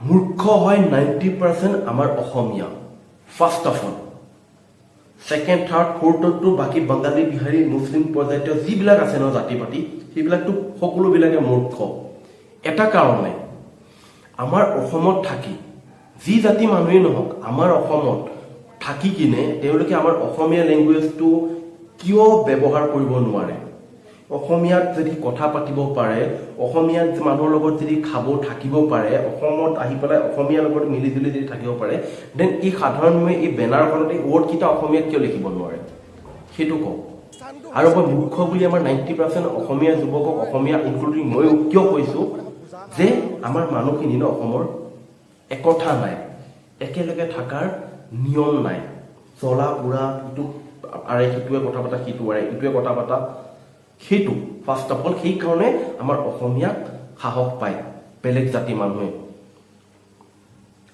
মূৰ্খ হয় 90% আমাৰ অসমীয়া, first of all. Second, third, ফ'ৰ্থততো বাকী বাঙালী, বিহাৰী, মুছলিম প্ৰজাতীয় যিবিলাক আছে ন জাতি পাতি, সেইবিলাকতো সকলোবিলাকে মূৰ্খ। এটা কাৰণে আমাৰ অসমত থাকি, যি জাতি মানুহেই নহওক, আমাৰ অসমত থাকি কিনে তেওঁলোকে আমাৰ অসমীয়া লেংগুৱেজটো কিয় ব্যৱহাৰ কৰিব নোৱাৰে? অসমীয়াত যদি কথা পাতিব পাৰে, অসমীয়াত মানুহৰ লগত যদি খাব থাকিব পাৰে, অসমত আহি পেলাই অসমীয়াৰ লগত মিলি জুলি যদি থাকিব পাৰে, then এই সাধাৰণ মানুহে এই বেনাৰখনত এই ৱৰ্ডকেইটা অসমীয়াত কিয় লিখিব নোৱাৰে, সেইটো কওক। আৰু মই মূৰ্খ বুলি আমাৰ 90% অসমীয়া যুৱকক, অসমীয়া ইনক্লুডিং ময়ো, কিয় কৈছোঁ যে আমাৰ মানুহখিনি ন অসমৰ একতা নাই, একেলগে থকাৰ নিয়ম নাই। জ্বলা পোৰা ইটো আৰে সিটোৱে কথা পাতা, সিটো আৰে ইটোৱে কথা পাতা, সেইটো ফাৰ্ষ্ট অফ অল। সেইকাৰণে আমাৰ অসমীয়াক সাহস পায় বেলেগ জাতি মানুহে,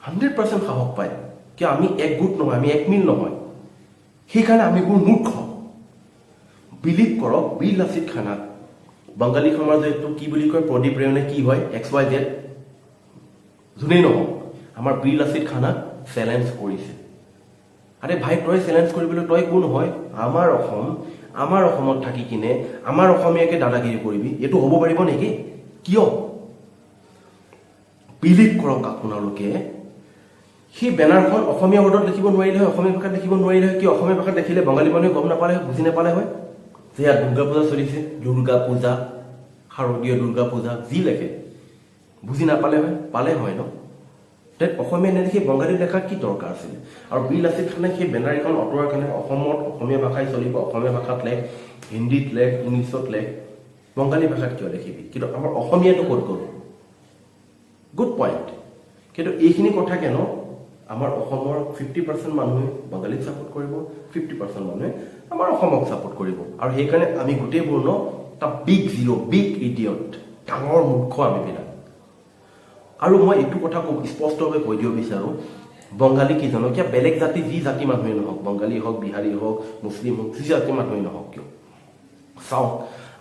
100% সাহস পায়। কিয়? আমি একগোট নহয়, আমি একমিল নহয়, সেইকাৰণে আমিবোৰ মূৰ্খ। বিলিভ কৰক, বীৰ লাচিত সেনাক বাঙালী সমাজে এইটো কি বুলি কয়, প্ৰদীপ ৰেৱনে কি হয়, এক্স ৱাই জেড যোনেই নহওক, আমাৰ বীৰ লাচিত সেনাক চেলেঞ্জ কৰিছে। আৰে ভাই, তই চেলেঞ্জ কৰিবলৈ তই কোন হয়? আমাৰ অসম, আমাৰ অসমত থাকি কিনে আমাৰ অসমীয়াকে দাদাগিৰি কৰিবি, এইটো হ'ব পাৰিব নেকি? কিয়? বিলিভ কৰক আপোনালোকে, সেই বেনাৰখন অসমীয়া ৱৰ্ডত লিখিব নোৱাৰিলে হয়, অসমীয়া ভাষাত লিখিব নোৱাৰিলে হয়? কি অসমীয়া ভাষাত লিখিলে বঙালী মানুহে গম নাপালে হয়, বুজি নাপালে হয় যে ইয়াত দুৰ্গা পূজা চলিছে? দুৰ্গা পূজা, শাৰদীয় দুৰ্গা পূজা যি লেখে বুজি নাপালে হয়? পালে হয় ন? তাত অসমীয়া নেলিখি বঙালী লেখাৰ কি দৰকাৰ আছিলে? আৰু বীৰ লাচিত সেনাই সেই বেনাৰখন আঁতৰোৱাৰ কাৰণে অসমত অসমীয়া ভাষাই চলিব, অসমীয়া ভাষাত লেখ, হিন্দীত লেখ, ইংলিছত লেখ, বঙালী ভাষাত কিয় লিখিবি? কিন্তু আমাৰ অসমীয়াটো ক'ত গ'ল? Good point. কিন্তু এইখিনি কথা কেন আমাৰ অসমৰ 50% মানুহে বাঙালীক ছাপোৰ্ট কৰিব, 50% মানুহে আমাৰ অসমক ছাপোৰ্ট কৰিব। আৰু সেইকাৰণে আমি গোটেইবোৰ ন এটা বিগ জিৰ', বিগ ইডিয়ট, ডাঙৰ মূৰ্খ আমিবিলাক। আৰু মই এইটো কথা খুব স্পষ্টভাৱে কৈ দিব বিচাৰোঁ, বংগালী কেইজনক, কিয় বেলেগ জাতি, যি জাতি মানুহেই নহওক, বংগালী হওক, বিহাৰী হওক, মুছলিম হওক, যি জাতি মানুহেই নহওক কিয়, চাওক,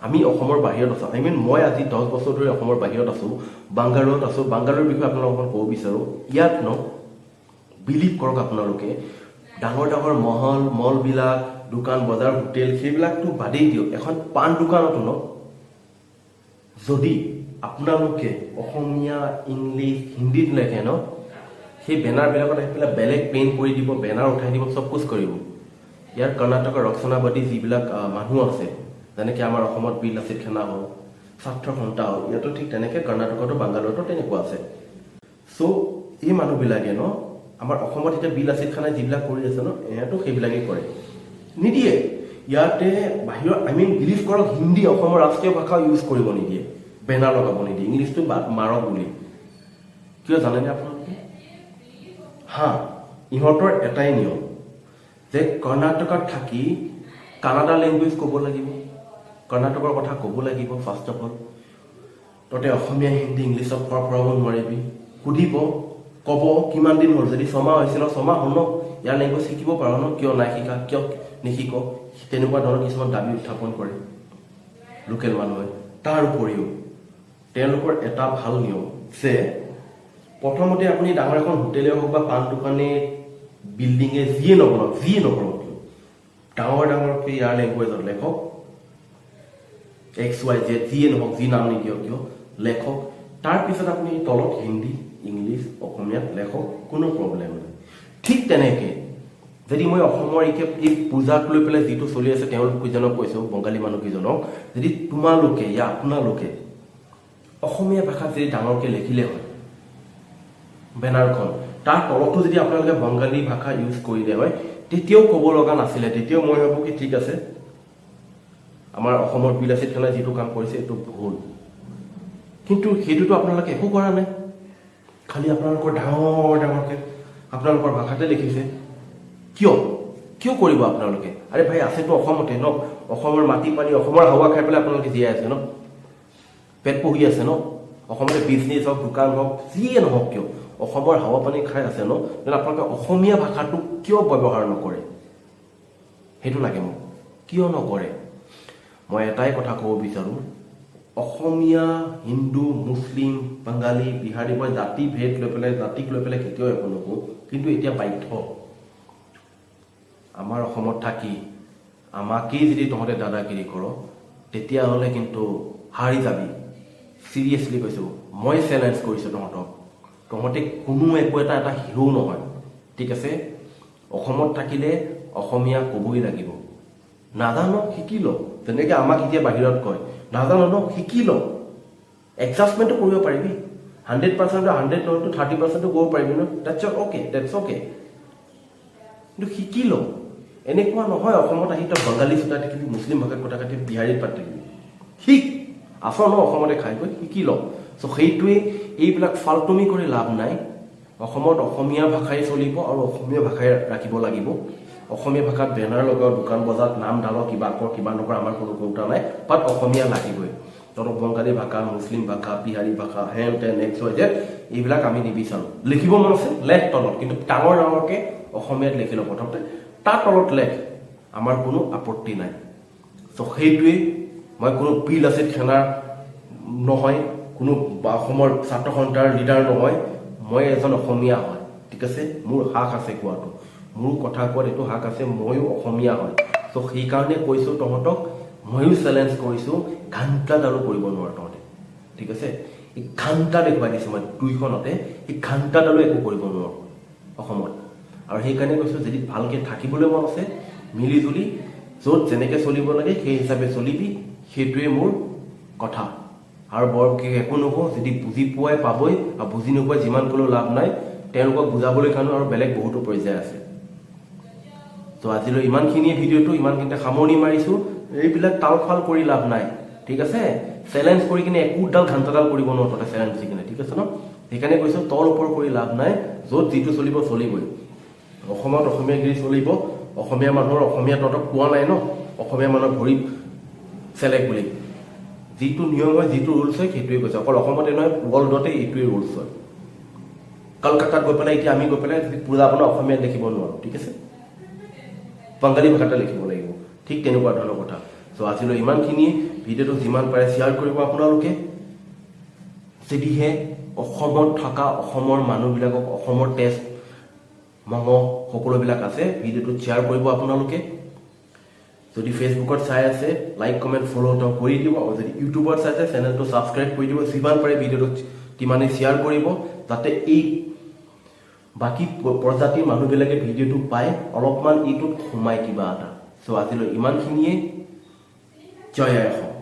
আমি অসমৰ বাহিৰত আছোঁ। I mean, মই আজি 10 বছৰ ধৰি অসমৰ বাহিৰত আছোঁ, বাংগালোৰত আছোঁ। বাংগালোৰৰ বিষয়ে আপোনালোকক অকণমান ক'ব বিচাৰোঁ। ইয়াত ন বিলিভ কৰক আপোনালোকে, ডাঙৰ ডাঙৰ মহল মলবিলাক, দোকান বজাৰ, হোটেল, সেইবিলাকতো বাদেই দিয়ক, এখন পাণ দোকানতো ন যদি আপোনালোকে অসমীয়া, ইংলিছ, হিন্দীত লেখে ন, সেই বেনাৰবিলাকত আহি পেলাই বেলেগ পেইণ্ট কৰি দিব, বেনাৰ উঠাই দিব, চব কুছ কৰিব। ইয়াৰ কৰ্ণাটকৰ ৰক্ষণাবাদী যিবিলাক মানুহ আছে, যেনেকৈ আমাৰ অসমত বীৰ লাচিত সেনা হওক, ছাত্ৰ সন্থা হওক, ইয়াতো ঠিক তেনেকৈ কৰ্ণাটকতো, বাংগালোৰতো তেনেকুৱা আছে। চ' এই মানুহবিলাকে ন আমাৰ অসমত এতিয়া বীৰ লাচিত সেনাই যিবিলাক কৰি আছে ন, এয়াতো সেইবিলাকেই কৰে। নিদিয়ে ইয়াতে বাহিৰৰ, I mean, believe কৰক, হিন্দী অসমৰ ৰাষ্ট্ৰীয় ভাষা ইউজ কৰিব নিদিয়ে, বেনাৰ লগাব নিদিয়ে, ইংলিছটো বাদ মাৰক বুলি। কিয় জানেনে আপোনালোকে? হা, ইহঁতৰ এটাই নিয়ম যে কৰ্ণাটকত থাকি কানাডা লেংগুৱেজ ক'ব লাগিব, কৰ্ণাটকৰ কথা ক'ব লাগিব। ফাৰ্ষ্ট অফ অল, ততে অসমীয়া, হিন্দী, ইংলিছত ফৰফৰাব নোৱাৰিবি। সুধিব, ক'ব কিমান দিন হ'ল। যদি ছমাহ হৈছে ন, ছমাহ হ'ল ন, ইয়াৰ লেংগুৱেজ শিকিব পাৰ ন, কিয় নাই শিকা, কিয় নিশিক? তেনেকুৱা ধৰণৰ কিছুমান দাবী উত্থাপন কৰে লোকেল মানুহে। তাৰ উপৰিও তেওঁলোকৰ এটা ভাল নিয়ম যে প্ৰথমতে আপুনি ডাঙৰ এখন হোটেলে হওক বা পাণ দোকানে, বিল্ডিঙে যিয়ে নবনাওক, যিয়ে নকৰক কিয়, ডাঙৰ ডাঙৰকৈ ইয়াৰ লেংগুৱেজত লেখক, এক্স ৱাই জেড যিয়ে নহওক, যি নাম নিদিয়ক কিয়, লেখক। তাৰপিছত আপুনি তলত হিন্দী, ইংলিছ, অসমীয়াত লেখক, কোনো প্ৰব্লেম নাই। ঠিক তেনেকে যদি মই অসমৰ এই পূজাক লৈ পেলাই যিটো চলি আছে, তেওঁলোক কেইজনক কৈছোঁ, বঙালী মানুহকেইজনক, যদি তোমালোকে ইয়া আপোনালোকে অসমীয়া ভাষাত যদি ডাঙৰকৈ লিখিলে হয় বেনাৰখন, তাৰ তলতো যদি আপোনালোকে বংগালী ভাষা ইউজ কৰিলে হয়, তেতিয়াও ক'ব লগা নাছিলে। তেতিয়াও মই ভাবোঁ কি ঠিক আছে, আমাৰ অসমৰ বীৰ লাচিত সেনাই যিটো কাম কৰিছে এইটো ভুল। কিন্তু সেইটোতো আপোনালোকে একো কৰা নাই, খালি আপোনালোকৰ ডাঙৰ ডাঙৰকৈ আপোনালোকৰ ভাষাতে লিখিছে। কিয়, কিয় কৰিব আপোনালোকে? আৰে ভাই, আছেতো অসমতে ন? অসমৰ মাটি পানী, অসমৰ হাৱা খাই পেলাই আপোনালোকে জীয়াই আছে ন, পেট পুহি আছে ন? অসমতে বিজনেছ হওক, দোকান হওক, যিয়ে নহওক কিয়, অসমৰ হাৱা পানী খাই আছে ন? তেনে আপোনালোকে অসমীয়া ভাষাটো কিয় ব্যৱহাৰ নকৰে, সেইটো লাগে মোক। কিয় নকৰে? মই এটাই কথা ক'ব বিচাৰোঁ। অসমীয়া, হিন্দু, মুছলিম, বাঙালী, বিহাৰী, মই জাতি ভেদ লৈ পেলাই, জাতিক লৈ পেলাই কেতিয়াও একো নকওঁ। কিন্তু এতিয়া বাধ্য, আমাৰ অসমত থাকি আমাকেই যদি তহঁতে দাদাগিৰি কৰ, তেতিয়াহ'লে কিন্তু হাৰি যাবি। চিৰিয়াছলি কৈছোঁ, মই চেলেঞ্জ কৰিছোঁ তহঁতক। তহঁতে কোনো একো এটা এটা হিৰ' নহয়, ঠিক আছে? অসমত থাকিলে অসমীয়া ক'বই লাগিব। নাজানো, শিকি ল। যেনেকৈ আমাক এতিয়া বাহিৰত কয়, নাজানো ন, শিকি ল, এডজাষ্টমেণ্টটো কৰিব পাৰিবি। 100% 100 নহ'লেতো 30%টো কৰিব পাৰিবি ন? That's okay, that's okay. কিন্তু শিকি ল। এনেকুৱা নহয়, অসমত আহি তই বাঙালী চোতাই থাকিবি, মুছলিম ভাষাত কথা পাতিবি, বিহাৰীত পাতি থাকিবি। শিক। আছ ন অসমতে খাই গৈ, শিকি ল। চ' সেইটোৱে, এইবিলাক ফাল্টুমি কৰি লাভ নাই। অসমত অসমীয়া ভাষাই চলিব আৰু অসমীয়া ভাষাই ৰাখিব লাগিব। অসমীয়া ভাষাত বেনাৰ লগাও, দোকান বজাৰত নাম ঢাল, কিবা কৰ, কিবা নকৰ, আমাৰ কোনো কথা নাই। বাট অসমীয়া লাগিবই। তহঁতক বংগালী ভাষা, মুছলিম ভাষা, বিহাৰী ভাষা, হেন তেন, এক্স ৱাই জেড, এইবিলাক আমি নিবিচাৰোঁ। লিখিব মন আছে, লেখ তলত, কিন্তু ডাঙৰ ডাঙৰকৈ অসমীয়াত লিখি ল প্ৰথমতে, তাৰ তলত লেখ, আমাৰ কোনো আপত্তি নাই। চ' সেইটোৱেই। মই কোনো বীৰ লাচিত সেনাৰ নহয়, কোনো অসমৰ ছাত্ৰ সন্থাৰ লিডাৰ নহয়, মই এজন অসমীয়া হয়, ঠিক আছে? মোৰ হাক আছে কোৱাটো, মোৰ কথা কোৱাত এইটো হাক আছে। ময়ো অসমীয়া হয়। চ' সেইকাৰণে কৈছোঁ তহঁতক, ময়ো চেলেঞ্জ কৰিছোঁ, ঘণ্টাডালো কৰিব নোৱাৰ তহঁতে, ঠিক আছে? এই ঘণ্টা দেখুৱাই দিছোঁ মই দুইখনতে, এই ঘণ্টাডালো একো কৰিব নোৱাৰ অসমত। আৰু সেইকাৰণে কৈছোঁ, যদি ভালকৈ থাকিবলৈ মন আছে, মিলি জুলি য'ত যেনেকৈ চলিব লাগে সেই হিচাপে চলিবি। সেইটোৱে মোৰ কথা আৰু বৰ বিশেষ একো নকওঁ। যদি বুজি পোৱাই পাবই আৰু বুজি নোপোৱাই যিমান ক'লেও লাভ নাই। তেওঁলোকক বুজাবলৈ কাৰণেও আৰু বেলেগ বহুতো পৰ্যায় আছে। ত' আজিলৈ ইমানখিনিয়ে। ভিডিঅ'টো ইমানখিনিতে সামৰণি মাৰিছোঁ। এইবিলাক তাল ফাল কৰি লাভ নাই, ঠিক আছে? চেলেঞ্জ কৰি কিনে একোডাল ঘণ্টাডাল কৰিব নোৱাৰো তহঁতে চেলেঞ্জ দি কিনে, ঠিক আছে ন? সেইকাৰণে কৈছোঁ, তল ওপৰ কৰি লাভ নাই। য'ত যিটো চলিব চলিবই। অসমত অসমীয়াগিৰি চলিব। অসমীয়া মানুহৰ অসমীয়া, তহঁতক কোৱা নাই ন অসমীয়া মানুহৰ ভৰি চেলেক বুলি। যিটো নিয়ম হয়, যিটো ৰুলছ হয়, সেইটোৱে কৈছে। অকল অসমতে নহয়, ৱৰ্ল্ডতে এইটোৱে ৰুলছ হয়। কলকাতাত গৈ পেলাই এতিয়া আমি গৈ পেলাই যদি পূজা আপোনাৰ অসমীয়াত লিখিব নোৱাৰোঁ, ঠিক আছে, বাঙালী ভাষাতে লিখিব লাগিব। ঠিক তেনেকুৱা ধৰণৰ কথা। চ' আজিলৈ ইমানখিনিয়ে। ভিডিঅ'টো যিমান পাৰে শ্বেয়াৰ কৰিব আপোনালোকে। যদিহে অসমত থকা অসমৰ মানুহবিলাকক, অসমৰ তেজ মঙহ সকলোবিলাক আছে, ভিডিঅ'টো শ্বেয়াৰ কৰিব আপোনালোকে। যদি ফেচবুকত চাই আছে, লাইক, কমেণ্ট, ফ'ল' এটা কৰি দিব আৰু যদি ইউটিউবত চাই আছে, চেনেলটো ছাবস্ক্ৰাইব কৰি দিব। যিমান পাৰে ভিডিঅ'টো তিমানেই শ্বেয়াৰ কৰিব, যাতে এই বাকী প্ৰজাতিৰ মানুহবিলাকে ভিডিঅ'টো পাই অলপমান এইটোত সোমাই কিবা এটা। চ' আজিলৈ ইমানখিনিয়ে। জয় আই অসম।